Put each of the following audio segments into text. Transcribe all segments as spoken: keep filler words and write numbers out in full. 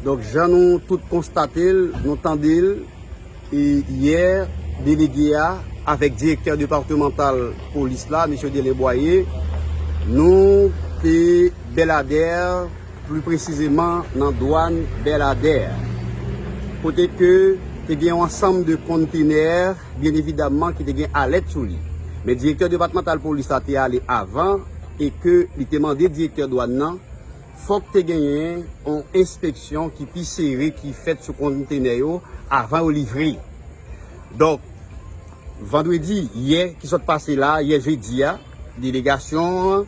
Donk, jan nou tout konstate l, nou tande l, e yè, delege a avèk direktè depatmantal polis la, mesye Delen Bwaye, nou te Bèladè, pli presizeman nan dwàn Bèladè, kote ke te gen yon ansanm de kontenè, byen evidamman, ki te gen alèt sou li. Men direktè depatmantal polis la te ale avan e ke li te mande direktè dwàn nan fòk te genyen yon enspeksyon ki pi sere ki fèt sou kontenè yo avan yo livre. Donk, vandredi, yè ki sot pase la, yè jedi a, delegasyon an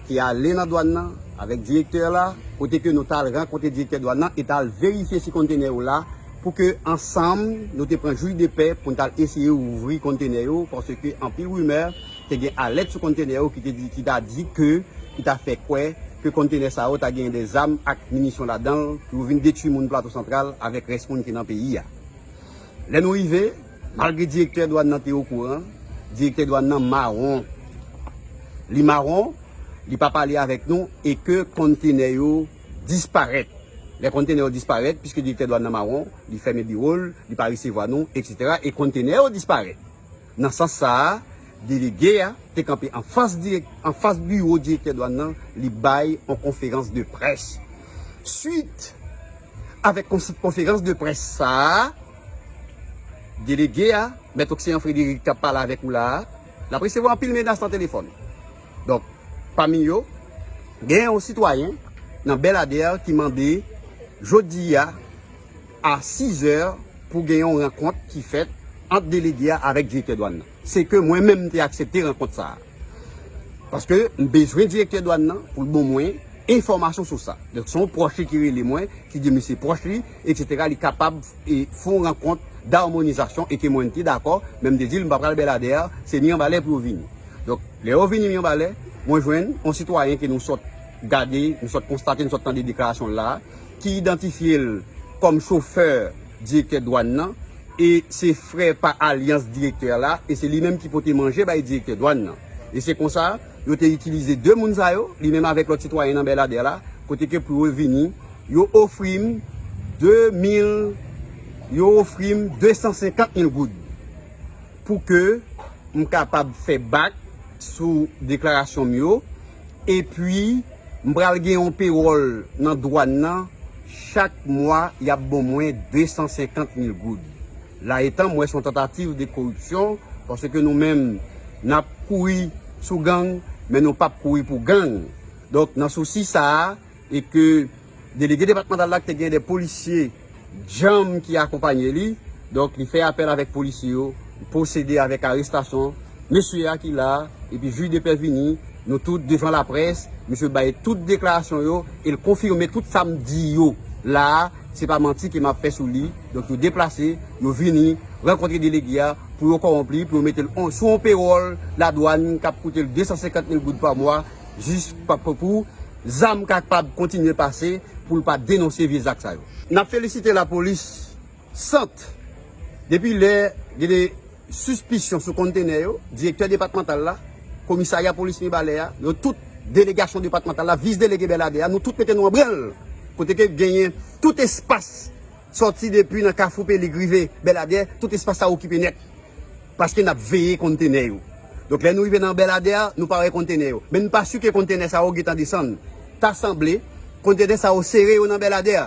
te ale nan dwàn nan avèk direktè la, kote ke nou t al rankontre direktè dwàn nan e t al verifye si kontenè yo la, pou ke ansanm nou te pran jij de pè pou n t al eseye ouvri kontenè yo, paske anpil rimè te gen alèt sou kontenè yo ki te di, ki ta di ke, ki ta fè kwè ke kontenè sa yo ta gen de zam ak minisyon ladan l, pou yo vin detwi moun Plato Santral avèk rès moun ki nan peyi a. Lè nou rive, malgre direktè dwàn nan te okouran, direktè dwàn nan mawon. Li mawon, li pa pale avèk nou e ke kontenè yo disparèt. Lè kontenè yo disparèt, piske direktè dwàn nan mawon, li fèmen biwo l, li pa resevwa nou, etsetera, e kontenè yo disparèt. Nan sans sa a, delege a te kanpe anfas dirèk, anfas biwo direktè dwàn nan, li bay yon konferans de près. Swit avèk kons-, konferans de près sa a, delege a, Mèt Oksiyan Frederic k ap pale avèk ou la a, l ap resevwa anpil menas nan telefòn. Donk, pami yo, gen yon sitwayen nan Bèladè ki mande jodi a a sizè pou gen yon rankont ki fèt ant delege a avèk direktè dwàn nan. Se ke mwen menm m te aksepte rankont sa a. Paske m bezwen direktè dwàn nan pou l ban mwen enfòmasyon sou sa. Donk, se yon pwòch li ki rele mwen, ki di m se pwòch li, etsetera, li kapab e, fè yon rankont damonizasyon e ke mwen te dakò, men m te di l m pa pral Bèladè, se Miranbalè pou yo vini. Donk, lè yo vini Miranbalè, mwen jwenn yon sitwayen ke nou sot gade, nou sot konstate, nou sot tande deklarasyon l la, ki idantifye l kòm chofè direktè dwàn nan, e se frè pa alyans direktè la, e se li menm ki pote manje bay direktè dwàn nan. E se konsa, yo te itilize de moun sa yo, li menm avèk lòt sitwayen nan Bèladè la, kote ke pou yo vini, yo ofri m de mil, yo ofri m de san senkant mil goud pou ke m kapab fè bak sou deklarasyon m yo, epi m pral gen yon pewòl nan dwàn nan, chak mwa y ap ban mwen de san senkant mil goud. La etan, m wè se yon tantativ de koripsyon, paske nou menm, n ap kouri sou gang, men nou p ap kouri pou gang. Donk, nan sousi sa a, e ke delege depatmantal la ki te gen de polisye djanm ki akonpanye li, donk, li fè apèl avèk polisye yo, pwosede avèk arestasyon mesye a ki la a, epi jij de pè vini, nou tout devan laprès, misye bay tout deklarasyon yo, e l konfime tout sa m di yo la a, se pa manti ke m ap fè sou li. Donk, yo deplase, yo vini rankontre delege a pou yo kòwonp li, pou yo mete l on, sou yon pewòl ladwàn k ap koute l de san senkant mil goud pa mwa, jis pa, pou, pou zam kapab kontinye pase, pou l pa denonse vye zak sa yo. N ap felisite lapolis Sant. Depi lè gen de sispisyon sou kontenè yo, direktè depatmantal la, komisarya polis Mibalè a, yo tout, delegasyon depatmantal la, vis delege Bèladè a, nou tout mete nou an branl. Kote ke genyen tout espas, sòti depi nan Kafou Pelig rive Bèladè, tout espas sa okipe nèt. Paske n ap veye kontenè yo. Donk, lè nou rive nan Bèladè a, nou pa wè kontenè yo. Men n pa si ke kontenè sa yo gentan desann. Ta sanble, kontenè sa yo sere yo nan Bèladè a.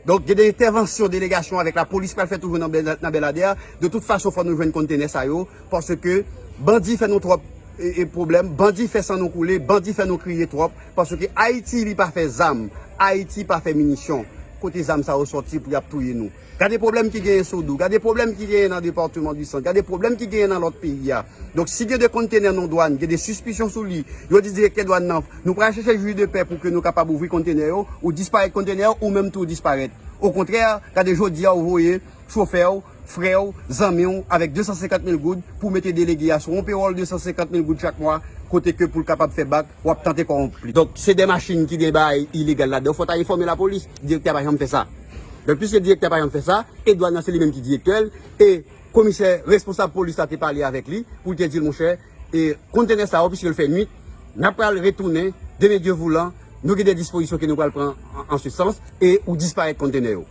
Donk, gen de entèvansyon delegasyon avèk lapolis pral fè toujou nan Bèl-, nan Bèladè a. De tout fason, fò nou jwenn kontenè sa yo, paske bandi fè nou twòp, e, e, pwoblèm, bandi fè san nou koule, bandi fè nou kriye twòp, paske Ayiti, li pa fè zam, Ayiti pa fè minisyon. Kote zam sa yo sòti pou y ap touye nou? Gade pwoblèm ki genyen Sodou, gade pwoblèm ki genyen nan depatman di Sant, gade pwoblèm ki genyen nan lòt peyi a. Donk, si gen de kontenè nan dwàn, gen de sispisyon sou li, yo di direktè dwàn nan, nou pral chèche jij de pè pou ke nou kapab ouvri kontenè yo, ou disparèt kontenè yo, ou menm tou ou disparèt. Okontrè, gade jodi a ou voye chofè w, frè w, zanmi w, avèk de san senkant mil goud pou mete delege a sou yon pewòl de san senkant mil goud chak mwa, kote ke pou l kapab fè bak, w ap tante kòwonp li. Donk, se de machin ki gen bagay ilegal ladan, fò w ta enfòme lapolis, direktè a pa janm fè sa. Donk, piske direktè a pa janm fè sa, e dwàn nan se li menm ki direktè l, e komisè responsab polis la te pale avèk li, pou l te di l, monchè, e kontenè sa yo, piske l fè nwit, n ap pral retounen, demen Dye voulan, Nou gen de dispozisyon ke nou pral pran an, an se sans e ou disparèt kontenè yo.